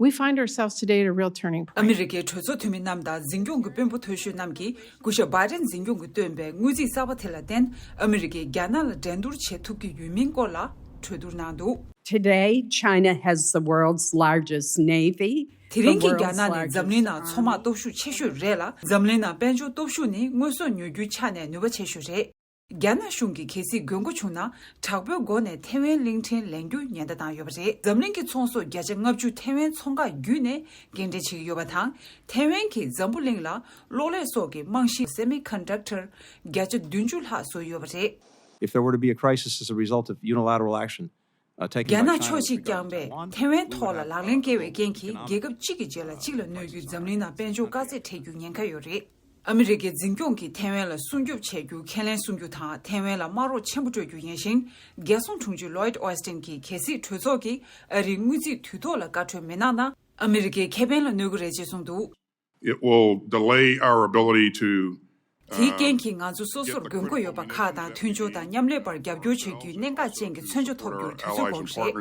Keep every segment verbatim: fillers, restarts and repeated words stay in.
We find ourselves today at a real turning point. ཨ་མི་རི་ཀའི་གྲོས་ཚོགས་འཐུས་མི་རྣམས་དང་འཛིན་སྐྱོང་གི་དཔོན་པོ་མཐོ་ཤོས་རྣམས་ཀྱིས་སྐུ་ཞབས་བྷའི་ཌེན་འཛིན་སྐྱོང་གིས་བཏོན་པའི་དངུལ་རྩིས་གསར་པ་དེ་ལ་བརྟེན། ཨ་མི་རི་ཀས་རྒྱ་ནག་ལ་འགྲན་བསྡུར་བྱེད་ཐུབ་ཀྱི་ཡོད་མིན་སྐོར་ལ་གྲོས་བསྡུར་གནང་འདུག། Today, China has the world's largest navy. དེ་རིང་གི་རྒྱ་ནག་ནི་འཛམ་གླིང་ནང་མཚོ་དམག་སྟོབས་ཤུགས་ཆེ་ཤོས་རེད་ལ། འཛམ་གླིང་ནང་དཔལ་འབྱོར་སྟོབས་ཤུགས་ནི་དངོས་ཟོག་ཉོ་རྒྱུའི་ཆ་ནས་ནུས་པ་ཆེ་ཤོས་རེད། རྒྱ་ནག་གཞུང་གིས་གལ་སྲིད་དགོས་མཁོ་བྱུང་ན། དྲག་པོའི་སྒོ་ནས་ཐེ་ཝན་གླིང་ཕྲན་ལེན་རྒྱུ་ཉེན་བརྡ་བཏང་ཡོད་པ་རེད། འཛམ་གླིང་གི་ཚོང་ཟོག་བརྒྱ་ཆ་ལྔ་བཅུ་ཐེ་ཝན་ཚོང་ཁག་བརྒྱུད་ནས་སྐྱེལ་འདྲེན་བྱེད་ཀྱི་ཡོད་པ་དང་། ཐེ་ཝན་གྱིས་འཛམ་བུ་གླིང་ལ་གློག་ཀླད་སོགས་ཀྱི་རྨང་གཞི་semiconductor་བརྒྱ་ཆ་བདུན་ཅུ་ལྷག་བཟོས་ཡོད་པ་རེད། If there were to be a crisis as a result of unilateral action, uh, taken རྒྱ་by ནག་China ཕྱོགས་གཅིག་རྐྱང་པས་ཐེ་ཝན་ཐོག་ལ་ལག་ལེན་བཀལ་བའི་རྐྱེན་གྱིས། རྒྱལ་ཁབ་གཅིག་གི་རྗེས་ལ་གཅིག་ལ་གནོད་རྒྱུས་འཛམ་གླིང་ནང་དཔལ་འབྱོར་དཀའ་ཚེགས་འཕྲད་རྒྱུའི་ཉེན་ཁ་ཡོད་རེད། ཨ་མི་རི་ཀའི་འཛིན་སྐྱོང་གིས་ཐེ་ཝན་ལ་སྲུང་སྐྱོབ་བྱེད་རྒྱུ་ཁས་ལེན་གསུང་རྒྱུ་དང་། ཐེ་ཝན་ལ་དམག་རོགས་ཆེན་པོ་སྤྲོད་རྒྱུ་ཡིན་ཞིང་། རྒྱལ་སྲུང་དྲུང་ཆེ་Lloyd Austin་གྱིས་གལ་སྲིད་གྲོས་ཚོགས་ཀྱིས་ཨ་རིའི་དངུལ་རྩིས་དུས་ཐོག་ལ་བཀའ་འཁྲོལ་མི་གནང་ན། ཨ་མི་རི་ཀའི་ཁེ་ཕན་ལ་གནོད་ཀྱི་རེད་ཅེས་གསུངས་འདུག། It will delay our ability to དེའི་རྐྱེན་གྱིས་ང་ཚོ་སོ་སོར་དགོས་མཁོ་ཡོད་པ་ཁག་དང་མཐུན་སྦྱོར་དང་མཉམ་ལས་པར་རྒྱབ་སྐྱོར་བྱེད་རྒྱུའི་གནད་འགག་ཅན་གྱི་མཚོན་ཆ་ཐོབ་རྒྱུར་དུས་ཚོད་འགོར་གྱི་རེད།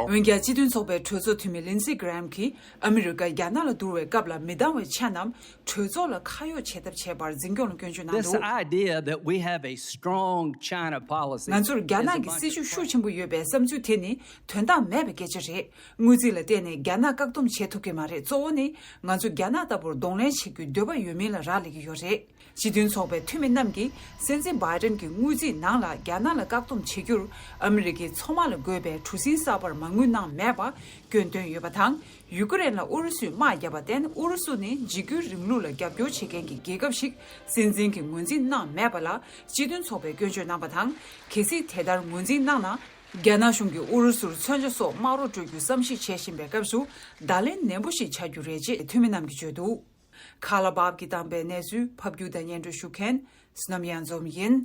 འོན་ཀྱང་སྤྱི་མཐུན་ཚོགས་པའི་གྲོས་ཚོགས་འཐུས་མི་Lindsey Graham་གྱིས་ཨ་མི་རི་ཀ་རྒྱ་ནག་ལ་བསྡུར་བའི་སྐབས་ལ་མི་འདང་བའི་ཆ་རྣམས་གྲོས་ཚོགས་ལ་ཁ་གཡོག་བྱེད་ཐབས་བྱས་པར་འཛིན་སྐྱོང་ལ་སྐྱོན་བརྗོད་གནང་འདུག། This idea that we have a strong China policy. ང་ཚོར་རྒྱ་ནག་གི་སྲིད་ཇུས་ཤུགས་ཆེན་པོ་ཡོད་པའི་བསམ་ཚུལ་དེ་ནི་དོན་དག་མེད་པའི་སྐད་ཆ་རེད། དངུལ་རྩིས་ལ་བརྟེན་ནས་རྒྱ་ནག་བཀག་སྡོམ་བྱེད་ཐུབ་ཀྱི་མ་རེད། གཙོ་བོ་ནི་ང་ཚོ་རྒྱ་ནག་ལྟ་བུར་གདོང་ལེན་བྱེད་རྒྱུའི་འདོད་པ་ཡོད་མིན་ལ་རག་ལས་ཀྱི་ཡོད་རེད། སྤྱི་མཐུན་ཚོགས་པའི་འཐུས་མི་རྣམས་ཀྱིས་སྲིད་འཛིན་བྷའི་ཌེན་གྱི་དངུལ་རྩིས་ནང་ལ་རྒྱ་ནག་ལ་བཀག་སྡོམ་བྱེད་རྒྱུར་ཨ་མི་རི་ཀའི་མཚོ་དམག་ལ་དགོས་པའི་གྲུ་གཟིངས་གསར་པར་མ་དངུལ་གནང་མེད་པ་སྐྱོན་བཏོན་ཡོད་པ་དང་། ཡུ་ཀེ་རེན་ལ་ཨུ་རུ་སུས་དམག་བརྒྱབ་པར་བརྟེན། ཨུ་རུ་སུ་ནི་འཇིགས་སྐུལ་རིང་ལུགས་ལ་རྒྱབ་སྐྱོར་བྱེད་མཁན་གྱི་རྒྱལ་ཁབ་ཞིག་སྲིད་འཛིན་གྱིས་ངོས་འཛིན་གནང་མེད་པ་ལ་སྤྱི་མཐུན་ཚོགས་པས་སྐྱོན་བརྗོད་གནང་བ་དང་། གལ་སྲིད་དེ་ལྟར་ངོས་འཛིན་གནང་ན། རྒྱ་ནག་གཞུང་གིས་ཨུ་རུ་སུར་མཚོན་ཆ་སོགས་དམག་རོགས་སྤྲོད་རྒྱུ་བསམ་གཞིག་བྱེད་བཞིན་པའི་སྐབས་སུ། བརྡ་ལན་ནན་པོ་ཞིག་བྱ་རྒྱུ་རེད་ཅེས་འཐུས་མི་རྣམས་ཀྱིས་བརྗོད་འདུག། ཁ་ལ་བབ་ཀྱིས་བཏང་པའི་གནས་ཚུལ་ཕབ་སྒྱུར་དང་སྙན་སྒྲོན་ཞུ་མཁན་བསོད་ནམས་གཡང་འཛོམས་ཡིན།